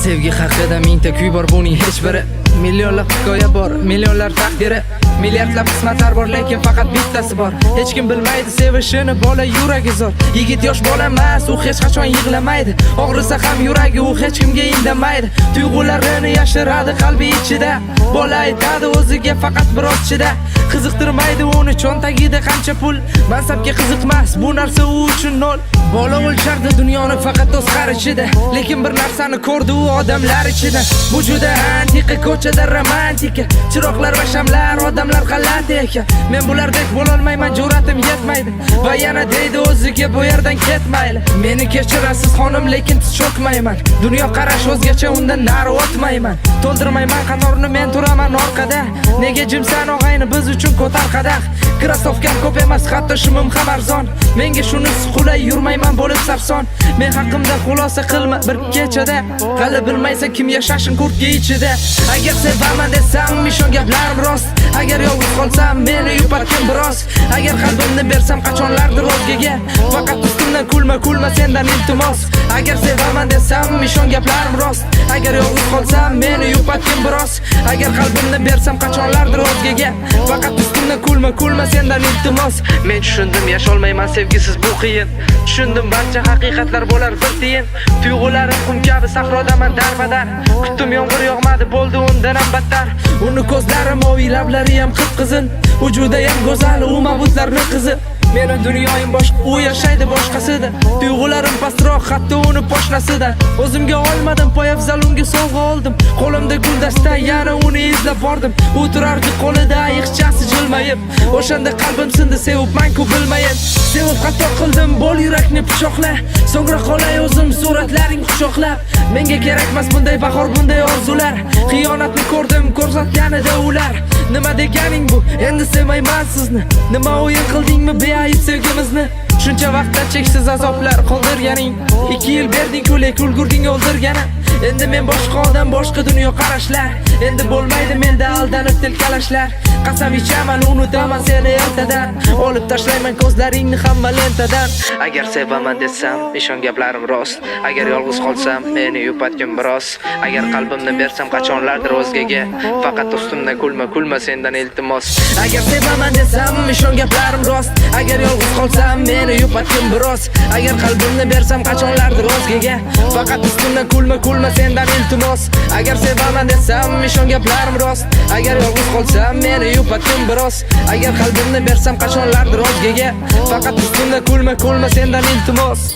Sevgi haqida mingta kuy bor, buning hech biri. Millionlab hikoya bor, millionlar taqdiri. Milliardlab qismatlar bor, lekin faqat bittasi bor. Hech kim bilmaydi sevishini, bola yuragi zor. Yigit yosh bola emas, u hech qachon yig'lamaydi. Og'risa ham yuragi, u hech kimga indamaydi. Tuyg'ularini yashiradi qalbi ichida. Bola aytadi o'ziga, faqat biroz chida. Qiziqtirmaydi uni cho'ntagida qancha pul. Mansabga qiziqmas, bu narsa u uchun nol. Bola o'lchardi dunyoni faqat o'z qarichida. Lekin bir narsani ko'rdi u odamlar ichida. Bu juda antiqa, ko'chada romantika. Chiroqlar va shamlar, odamlar g'alati ekan. Men bulardek bo'lolmayman, jur'atim yetmaydi. Va yana deydi o'ziga, bu yerdan ketmayli. Meni kechirasiz, xonim, lekin tiz cho'kmayman. Dunyo qarash o'zgacha, undan nari o'tmayman. To'ldirmayman qatorni, men turaman orqada. Nega jimsan, og'ayni, biz uchun ko'tar qadah. Krossovkam ko'p emas, hatto shimim ham arzon. Menga shunisi qulay, yurmayman bo'lib sarson. Men haqimda xulosa qilma bir kechada. Hali bilmaysan kim yashashin kurtka ichida. Agar sevaman desam, ishon, gaplarim rost. Agar yolg'iz qolsam, meni yupatgin biroz. Agar qalbimni bersam qachonlardir o'zgaga, faqat ustimdan kulma, kulma, sendan iltimos. Agar sevaman desam, ishon, gaplarim rost. Agar yolg'iz qolsam, meni yupatgin biroz. Agar qalbimni bersam qachonlardir o'zgaga, faqat ustimdan kulma, kulma, sendan iltimos. Men tushundim, yasholmayman sevgisiz, bu qiyin. Tushundim, barcha haqiqatlar bo'lar bir tiyin. Tuyg'ularim qum kabi, sahrodaman darbadar. Kutdim, yomg'ir yog'madi, bo'ldi undan ham battar. Uni ko'zlari moviy, lablari ham qip-qizil. U judayam go'zal, u ma'budlarni qizi. Meni dunyoyim boshqa, u yashaydi boshqasida. Tuyg'ularim pastroq hatto uni poshnasidan. O'zimga olmadim poyabzal, unga sovg'a oldim. Qo'limda guldasta, yana uni izlab bordim. U turardi qo'lida ayiqchasi jilmayib. O'shanda qalbim sindi, sevibman-ku bilmayib. Sevib xato qildim, bo'l yurakni pichoqla. So'ngra qolay o'zim suratlaring quchoqlab. Menga kerakmas bunday bahor, bunday orzular. Xiyonatni ko'rdim ko'rsatganida ular. Nima deganing bu? Endi sevmayman sizni. Nima, o'yin qildingmi beayb sevgimizni? Shuncha vaqtda cheksiz azoblar qoldirganing. 2 yil berding-ku, lekin ulgurding o'ldirgani. Endi men boshqa odam, boshqa dunyo qarashlar. Endi bo'lmaydi menda aldanib tilkalashlar. Qasam ichaman, unutaman seni ertadan. Olib tashlayman ko'zlaringni hamma lentadan. Agar sevaman desam, ishon, gaplarim rost. Agar yolg'iz qolsam, meni yupatgin biroz. Agar qalbimni bersam qachonlardir o'zgaga, faqat ustimdan kulma, kulma, sendan iltimos. Agar sevaman desam, ishon, gaplarim rost. Agar yolg'iz qolsam, meni yupatgin biroz. Agar qalbimni bersam qachonlardir o'zgaga, faqat ustimdan kulma, kulma, sendan iltimos. Agar sevaman desam, ishon, gaplarim rost. Agar yolg'iz qolsam, meni yupatgin biroz. Agar qalbimni bersam qachonlardir o'zgaga, faqat ustimdan kulma, kulma, sendan iltimos.